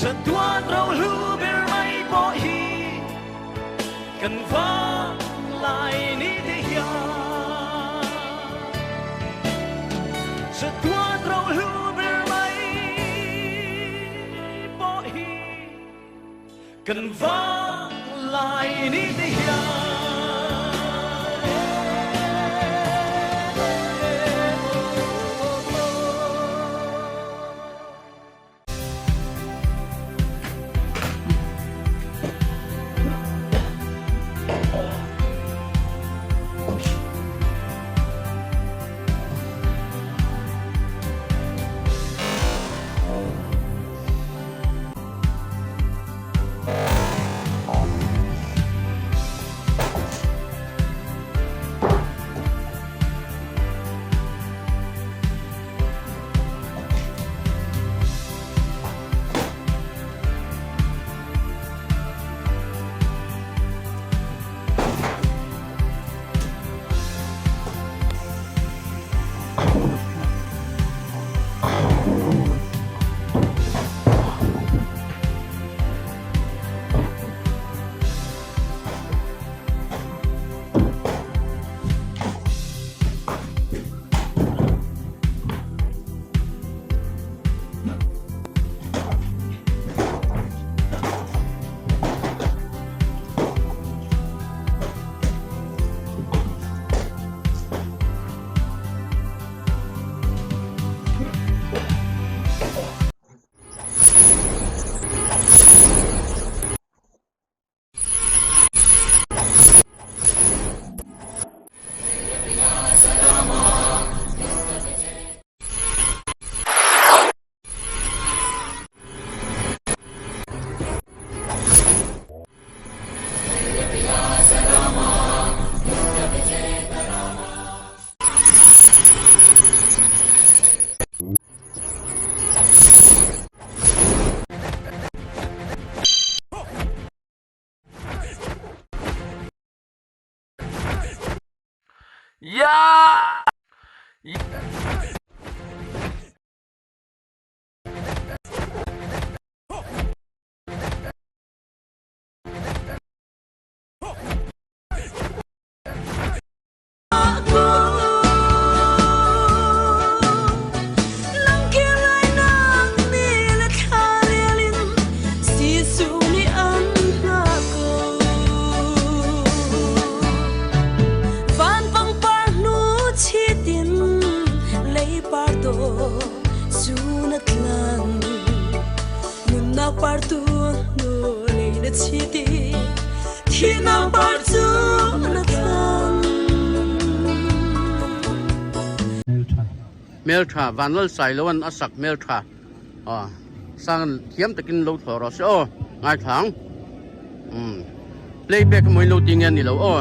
Chatuan rohlu ber mai pawh hi kan vang lai ni te hian. Chatuan rohlu ber mai pawh hi kan vang lai ni te hian. Ya! Hmeltha Vanlal Sailoan a sak hmeltha aw sang thiam takin lo thlawh rawh se aw ngaithlang umm playback emaw in lo ti nge a ni lo aw.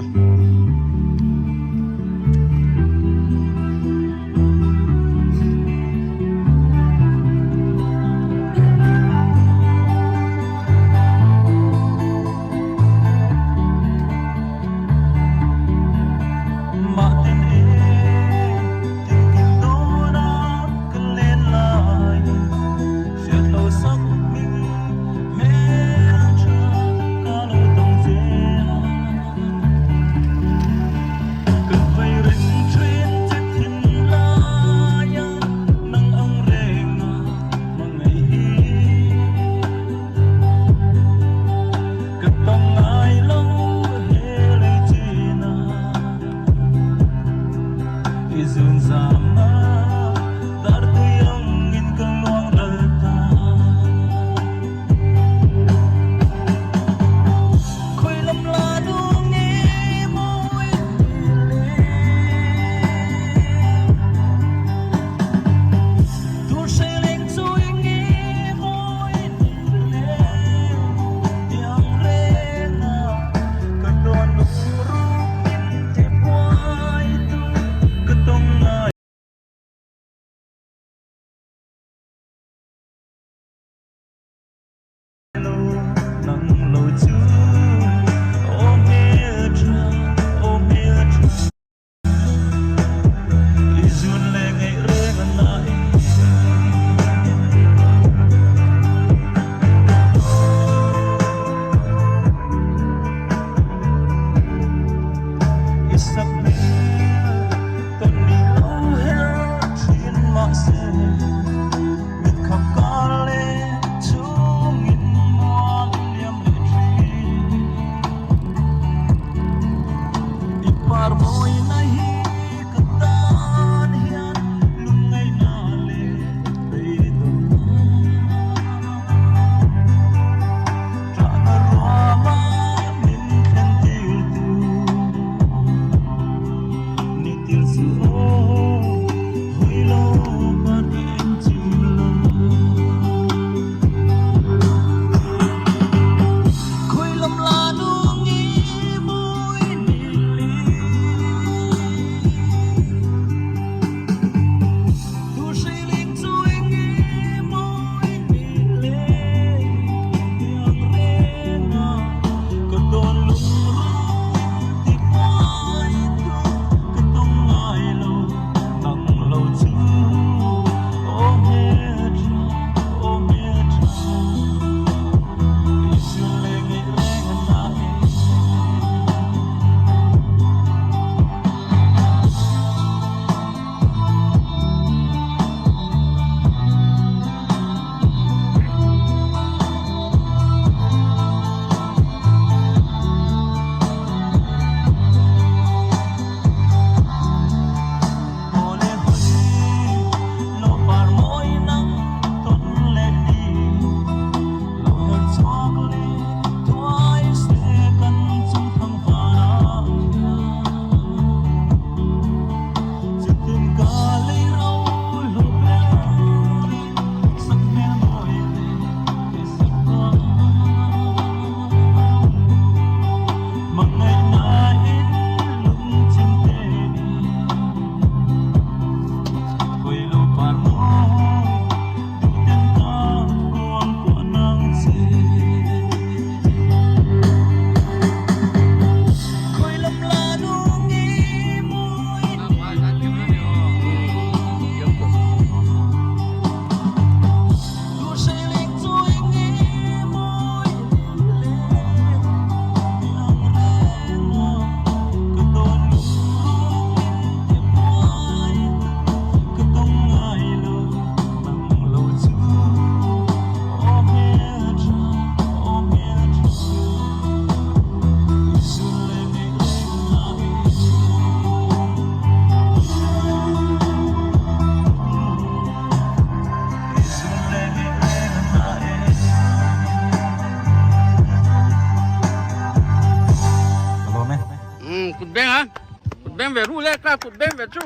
beng ve ru le ka kut beng ve chu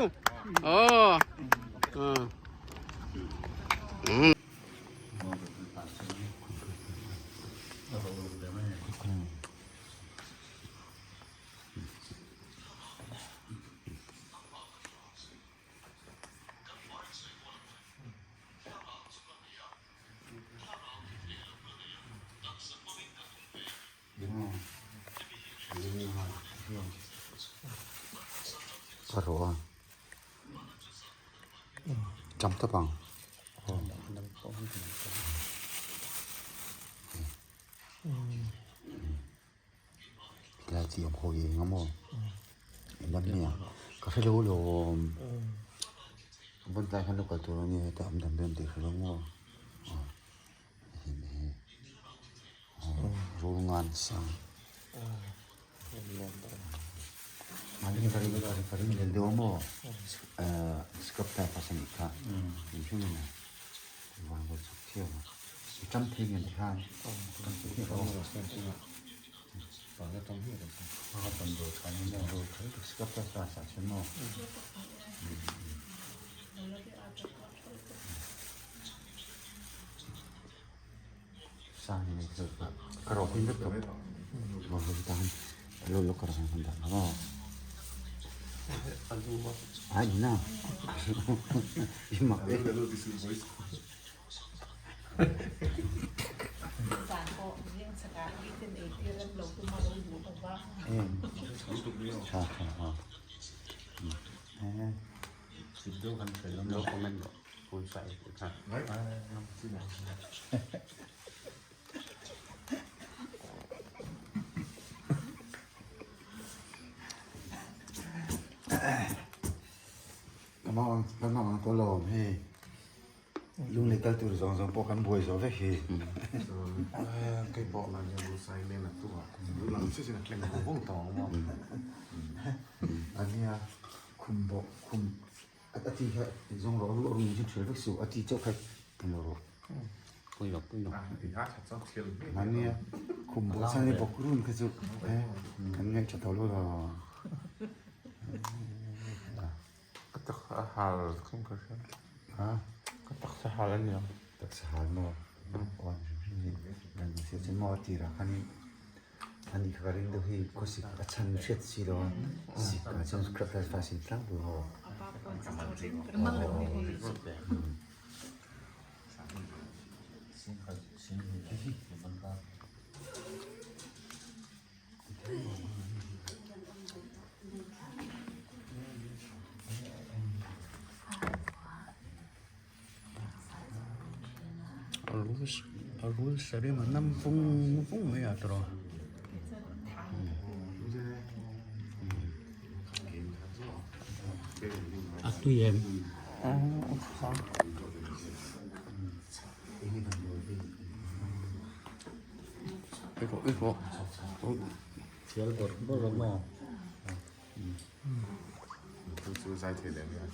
aw Ka rawh a cham tawp ang helai chi awm ho hi eng emaw eng ania ka hre lo alawm vawn tlai khan lo kal tur ania heta awm dan dawn tih hre lo maw Rul ngan sang ka ring lel deuh a maw scrub typhus a nih kha van vawi chhuk thiam a i tam thei ngen khan scrub typhus ah chuan maw. Ka rawh pin vek tawh lo lo ka rawh han dah maw ai na i mak e tha tha ha Lo comment rawh phone sai kha. Kan mang ang tawh lo awm hei lunglei kal tur zawng zawng pawh kan buai zawh vek hi. Ania khum bawk khum A ti kha zawng rawh ru a rung chu thial vek suh a ti chauh kha englo rawh. Pui lo pui lo. Mahnia khum bawk chhan hi bawk run kha chu kan ngaih tha tawh lo lo. Ka taksa a hal khan ka hria. Ha? Ka taksa hal a niang. Taksa hal maw? Aw ni hrim hrim maw a tirah khanin Ani kha ka ring deuh hi khawsik a chhan hriat si lo a, sik ah chuan scrub typhus a sin tlangpui haw. A rul sarem a nam vung vung mai a tawrh a tui em Thial bawrh bawrh a maw. Chu chu zai thei leh ania.